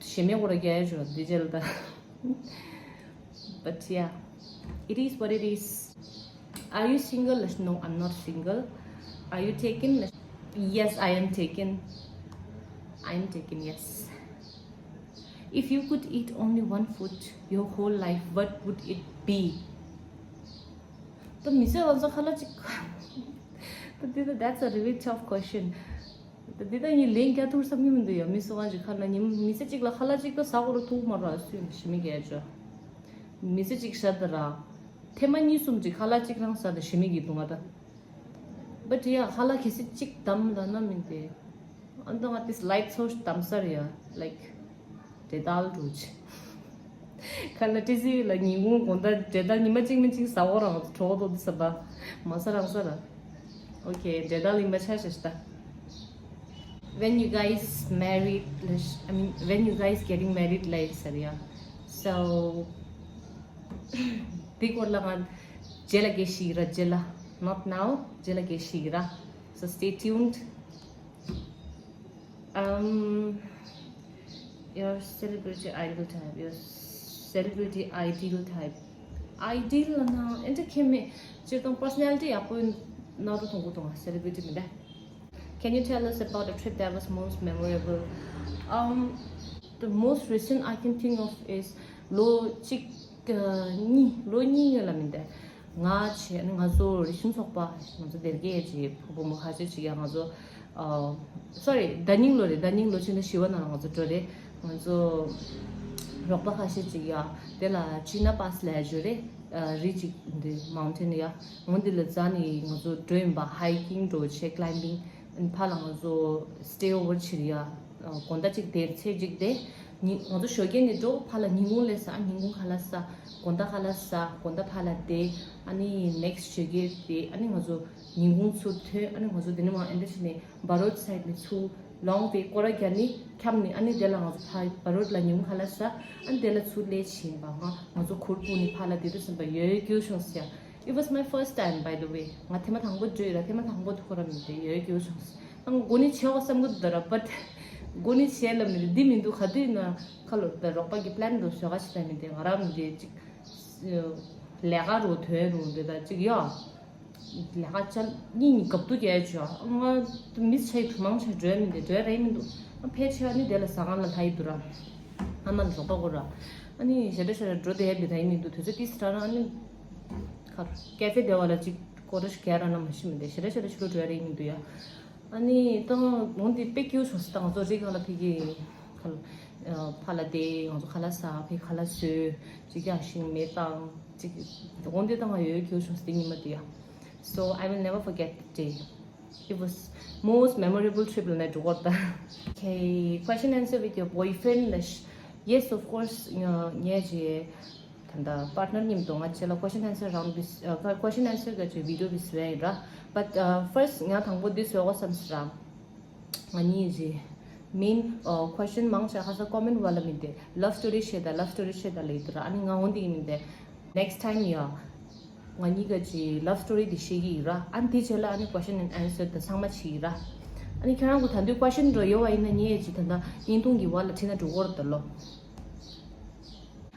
ཞེ་མེད་སྐོར་རྒྱག་ཡ་ཞོ་འདི་རྗེས་ལ་ད། But yeah, it is what it is. Are you single? No, I'm not single. Are you taken? Yes, I am taken. I am taken, yes. If you could eat only one food your whole life, what would it be? ད་མི་ཚེ་ལ་ཚོ་ཁ་ལ་ཅིག་ད་འདི་ད། That's a really tough question. ད་འདི་ད་ངས་ལན་རྒྱག་ཐུབ་བསམ་གྱི་མི་འདུག་ཡ། མི་སུ་གང་ཅིག་ཁ་ལ་ཉིན་མི་ཚེ་གཅིག་ལ་ཁ་ལ་གཅིག་ད་ཟ་དགོས་ར་ཐུག་མ་ར་སུས་ཞི་མི་རྒྱག་ཅོ། མི་ཚེ་གཅིག་ཤར་ད་ར། ཐེངས་མ་གཉིས་གསུམ་ཅིག་ཁ་ལ་གཅིག་རང་ཟ་ད་ཞི་མི་གི་འདུག་ང་ད། But yeah, ཁ་ལ་གལ་སྲིད་གཅིག་བསྡམས་ད་ན་མི་འདི། ཨ་ད་ང་དེ་light source བསྡམས་ས་རེད་ཡ། Like འབྲས་དལ་འགྲོ་ཆེ། ཁ་ལ་ཏི་སི་ལ་ཉིན་གུང་དགོང་དག་འབྲས་དལ་ཉི་མ་གཅིག་མིན་གཅིག་ཟ་འོ་རང་གྲོགས་དོ་འདི་ས་པ། མ་ཟ་རང་ཟ་ར། Okay, འབྲས་དལ་ཡིན་པ་ཆ་ཤས་ཤིག་ད། When you guys married, I mean, when you guys getting married, like, ཟེར་ཡ། So འདི་སྐོར་ལ་ང་རྗེས་ལ་སྐད་ཤིག་ར། རྗེས་ལ། Not now. རྗེས་ལ་སྐད་ཤིག་ར། So stay tuned. Um, your celebrity ideal type. Your celebrity ideal type. Ideal ལ་ན་ཨེ་འདྲ་ཁྱད་མེད། སྤྱིར་བཏང་personality ཡག་པོ་ཡིན་ན་རུ་མཐོང་གི་འདུག་ང་། Celebrity མིན་པས། Can you tell us about a trip that was most memorable? Um, the most recent I can think of is ལོ་གཅིག་གཉིས། ལོ་གཉིས་སྔོན་ལ་མིན་ཏེ། ང་བྱས་ནས་ང་ཚོ་རིག་གཞུང་ཚོགས་པ། ང་ཚོ་སྡེ་དགེ་གི་བུ་མོ་ཁ་ཤས་ཅིག་ཡང་ང་ཚོ། ཨ། སོ་རི། ཟླ་ཉིན་ལོ་རེད། ཟླ་ཉིན་ལོ་ཕྱི་ཟླ་བཞི་པ་ནང་ང་ཚོ་འགྲོ་རེད། ང་ཚོ་རོགས་པ་ཁ་ཤས་ཅིག་ཡ། དེ་ལ་ཅི་ན་པཱས་ལབ་ཡ་ཅིག་ཡོད་རེད། ཨ། རི་ཅིག་འདི་mountain ཡ། འོ་འདི་ལ་འཛེགས་ནས་ང་ཚོ་འགྲོ་ཡིན་པ། hiking འགྲོ་བྱས། climbing ཕར་ལ་ང་ཚོ་stay over བྱེད་ཡ། དགོང་དག་ཅིག་བསྡད། ཚེས་གཅིག་བསྡད། ཉིན། ང་ཚོ་ཞོགས་ཀས་ནས་འགྲོ། ཕར་ལ་ཉིན་གུང་སླེབས་ས། ཨ། ཉིན་གུང་ཁ་ལག་ཟ། དགོང་དག་ཁ་ལག་ཟ། དགོང་དག་ཕར་ལ་བསྡད། ཨ་ནི་next ཞོགས་ཀས་བསྡད། ཨ་ནི་ང་ཚོ་ཉིན་གུང་ཚུར་ཐོན། ཨ་ནི་ང་ཚོ་དེ་ནས་མར་ཨེ་འདྲ་བྱས་ནས་བ་རོད་སའིཌ་ནས་ཚུར་long way སྐོར་ར་རྒྱག་ནས་འཁྱམས་ནས། ཨ་ནི་དེ་ལ་ང་ཚོ་ཕར་བ་རོད་ལ་ཉིན་གུང་ཁ་ལག་ཟ། ཨ་ནི་དེ་ལ་ཚུར་སླེབས་བྱས་ཡིན་པ། ང་ང་ཚོ་གུར་སྤོས་ནས་ཕར་ལ་བསྡད་དུས་ཙམ་པ་ཡོད་སྐྱིད་བྱུང་ཟེར་ཡ། It was my first time, by the way. ང་ཐེངས་མ་དང་པོ་འགྲོ་ཡིན་ར། ཐེངས་མ་དང་པོ་འདུག་ཁོ་ར་མི་འདུག་ཡོད་སྐྱིད་བྱུང་ཟེར། ཨང་། འགོ་ནས་བྱེད་འོ་བསམ་གི་འདུག་ར། But འགོ་ནས་བྱེད་ལབ་མི་འདུག་འདི་མི་འདུག་ག་དུས་ན་ཁ་ལོ་ད་རོགས་པ་གི་པི་ལན་འགྲོ་བཟོ་ག་བྱེད་ད་མི་འདུག་ང་རང་མི་འདུག་ཅིག་ལས་ཀ་རུ་ཐོན་རུ་འདི་ད་ཅིག་ཡོད། ལས་ཀ་ཅན་གཉིས་གཉིས་གབ་ཏུ་རྒྱལ་ཆོག་ང་མི་ཆ་ཡི་བུ་མང་ཆ་འགྲོ་ཡ་མི་འདུག་འགྲོ་ཡ་རེད་མི་འདུག་ཨ། ཕལ་ཆེ་ཨ་ནི་དེ་ལ་ཟ་ཁང་ལ་ལྷ་ཡི་འདུག་ར། ཨ་མ་ལ་རོགས་པ་དགོས་ར། ཨ་ནི་ཞེ་དྲག་ཞེ་དྲག་འགྲོ་བསྡད་ཡ་མི་ད་ཡི་མི་འདུག་དུས་ཚོད་ཏིས་ར་ར། ཨ་ནི་ཁར་ཀེ་ཧྥེ་དེ་བ་ལ་ཅིག་སྐོར་ར་ཞིག་ག་ར་ན་མ་ཤི་མི་འདུག་ཞེ་དྲག་ཞེ་དྲག་ཕྱི་ལོགས་འགྲོ་ཡ་རེད་མི་འདུག་ཡ། ཨ་ནི་ད་འོན་ཏེ་དཔེ་སྐྱིད་བྱུང་སོང་། ད་ང་ཚོ་རི་སྒང་ལ་ཕ་གི་ཁ་ལ། ཕར་ལ་བསྡད། ང་ཚོ་ཁ་ལག་ཟ། ཕ་གི་ཁ་ལག་བཟོས། ཅིག་ཀྱང་ཤིང་མེ་བཏང་། ཅིག་འོན་ཏེ་ད་ང་ཡོད་སྐྱིད་བྱུང་སོང་དེ་ཉི་མ་དེ་ཡ། So I will never forget that day. It was most memorable trip ལ་ནས་འགྲོ་གོ་ད། Okay, question answer with your boyfriend ལ། Yes, of course. ངས་ཅི། ད་ལྟ་པར་ཊི་ནར་མཉམ་དུ་ང་བཅས་ལ་question answer round བི་སི། ཨ། question answer ག་ཅིག་བི་ཌི་ཡོ་བི་སི་རེད་ར། But ཨ་first ང་དང་པོ་འདི་བཟོ་དགོས་བསམ་སི་ར། ང་གཉིས་ཀྱི་མིན། ཨ། question མང་ཆེ་ཁ་ས་ཀོ་མེན་ཊི་བ་ལ་མིན་ཏེ་love story བཤད་ད། love story བཤད་ད་ལབ་ཡི་འདུག་ར། ཨ་ནི་ང་འོན་ཏེ་ཡིན་མིན་ཏེ་next time ཡ། ང་གཉིས་ཀ་ཅིག་love story འདི་བཤད་ཀྱི་ཡིན་ར། ཨ་ནི་དེ་རྗེས་ལ་ཨ་ནི་question and answer དང་ཚང་མ་བྱེད་ཀྱི་ཡིན་ར། ཨ་ནི་ཁྱེད་རང་གི་ད་དུང་question འགྲོ་ཡོད་པ་ཡིན་ན་ངས་ཅིག་ད་ལྟ་བརྙན་ཐུང་གི་བར་ལ་ཁྲིད་ན་འགྲོ་གི་རེད་ད་ལོ།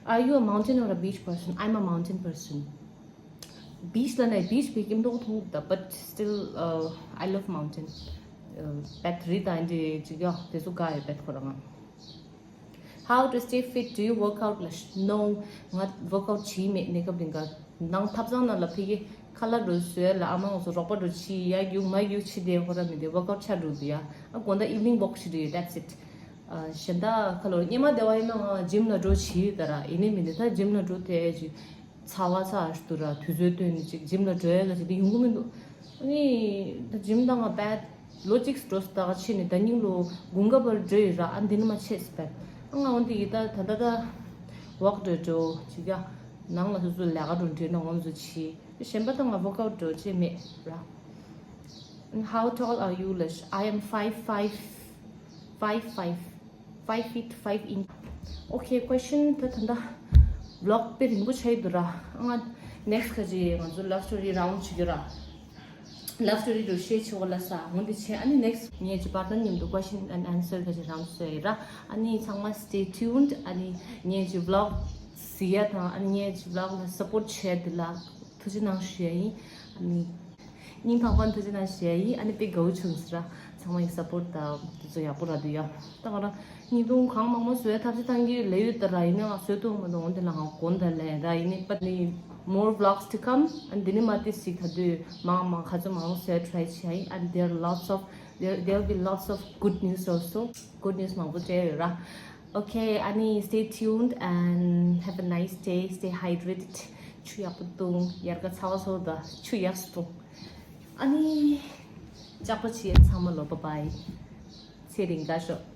Are you a mountain or a beach person? I'm a mountain person. Beach ལ་ནི་beach བའི་སྐྱིད་མདོག་མཐོང་གི་འདུག but still, uh, I love mountain. Uh, བེད་རི་དང་འདི་ཅིག་ཡོད་དེ་ཚོ་དགའ་ཡོད་བེད་ཁོ་རང་། How to stay fit? Do you work out? ལ། No, ང་work out བྱེད་མེད་གནས་སྐབས་འདི་ག་ནང་ཐབ་ཚང་ནང་ལ་ཕ་གི་ཁ་ལག་འགྲོ་བཟོས་ལ་ཨ་མ་ང་ཚོ་རོགས་པ་འགྲོ་བྱེད་ཡ་རྒྱུག་མ་རྒྱུག་བྱེད་དེ་ཁོ་ར་མི་དེ་work out ཆ་འགྲོ་འདུག་ཡ། ཨ་དགོང་དག་evening walk བྱེད་འདུག་ཡ། That's it. ཨ་གཞན་དག་ཁ་ལོ་སྙེ་མ་བདེ་བ་ཡིན་ན་ང་gym ལ་འགྲོ་བྱེད་ཡོད་ད་ར། ཡིན་ནི་མིན་ནི་ད་gym ལ་འགྲོ་དེ་ཅིག་ཚ་བ་ཚ་ཞིག་འདུག་ར། དུས་ཚོད་བཏོན་ནས་ཅིག་gym ལ་འགྲོ་ཡ་ལ་ཅིག་དེ་ཡོང་གི་མི་འདུག་ཨ་ནི་ད་gym ད་ང་བེད་ལོ་གཅིག་འགྲོ་ད་ག་ཕྱིན་ནས་ད་ཉིན་ལོ་དགུན་ཁ་བར་འགྲོ་ཡོད་ར། ཨ་འདི་ནི་མ་ཆད་སི་བེད། ཨ་ང་འོན་ཏེ་ཡི་ད་ད་ད་ད་walk འགྲོ་འགྲོ་ཅིག་ཡ། ནང་ལ་སོ་སོ་ལས་ཀ་འགྲོ་འགྲོ་ན་ང་ཚོ་བྱེད། གཞན་པ་ད་ང་work out འགྲོ་བྱེད་མེད་ར། How tall are you? ལ། I am five five, five five, five feet five inch. Okay, question ད་ད་ད་vlog དཔེ་རིང་པོ་ཆགས་ཡི་འདུག་ར། ཨ་ང་next ག་ཅིག་ང་ཚོ་love story round བྱེད་རྒྱུ་ར། love story དུ་share བྱེད་དགོས་ལ་ས་འོན་ཏེ་ཆེ། ཨ་ནི་next ངས་ཀྱི་པར་ཏན་མཉམ་དུ་question and answer ག་ཅིག་རང་བཟོས་ཡིན་ར། ཨ་ནི་ཚང་མ་stay tuned། ཨ་ནི་ངས་ཀྱི་vlog་གཟིགས་ཡ་དང་ཨ་ནི་ངས་ཀྱི་vlog་ལ་support་བྱས་དེ་ལ་ཐུགས་རྗེ་གནང་ཞུ་ཡ་ཡིན། ཨ་ནི་སྙིང་ཐག་པ་ནས་ཐུགས་རྗེ་གནང་ཞུ་ཡ་ཡིན། ཨ་ནི་དཔེ་དགའ་བོ་བྱུང་ཟེར་ར། ཚང་མ་ཡི་support་དང་དེ་ཚོ་ཡག་པོ་རག་འདུག་ཡ། ད་ང་རང་ཉིས་སྟོང་གང་མང་མང་བཟོ་ཡ་ཐབས་ཤེས་བཏང་གི་ལས་ཡོད་ད་ར། ཡིན་ནའང་བཟོ་ཐུབ་མ་འདུག་འོན་ཏེ་ལ་ང་དགོངས་དག་ལས་ར། ཡིན་ནི་but more vlogs to come། ཨ་ནི་འདི་ནི་མ་ཏི་ཞིག་ད་དུས་མང་མང་ག་ཚོད་མང་བཟོ་ཡ་try་བྱས་ཡིན། And there are lots of there there'll be lots of good news also. Good news མང་པོ་སྤྲད་ཡོད་ར། Okay, ཨ་ནི་stay tuned and have a nice day. Stay hydrated. ཆུ་ཡག་པོ་འཐུང་། དབྱར་ཁ་ཚ་བ་ཚ་བ་དང་ཆུ་ཡག་པོ་འཐུང་། ཨ་ནི་ལྕགས་པོ་ཆེ་ཚང་མ་ལོ། Bye bye. ཚེ་རིང་དགའ་ཤོག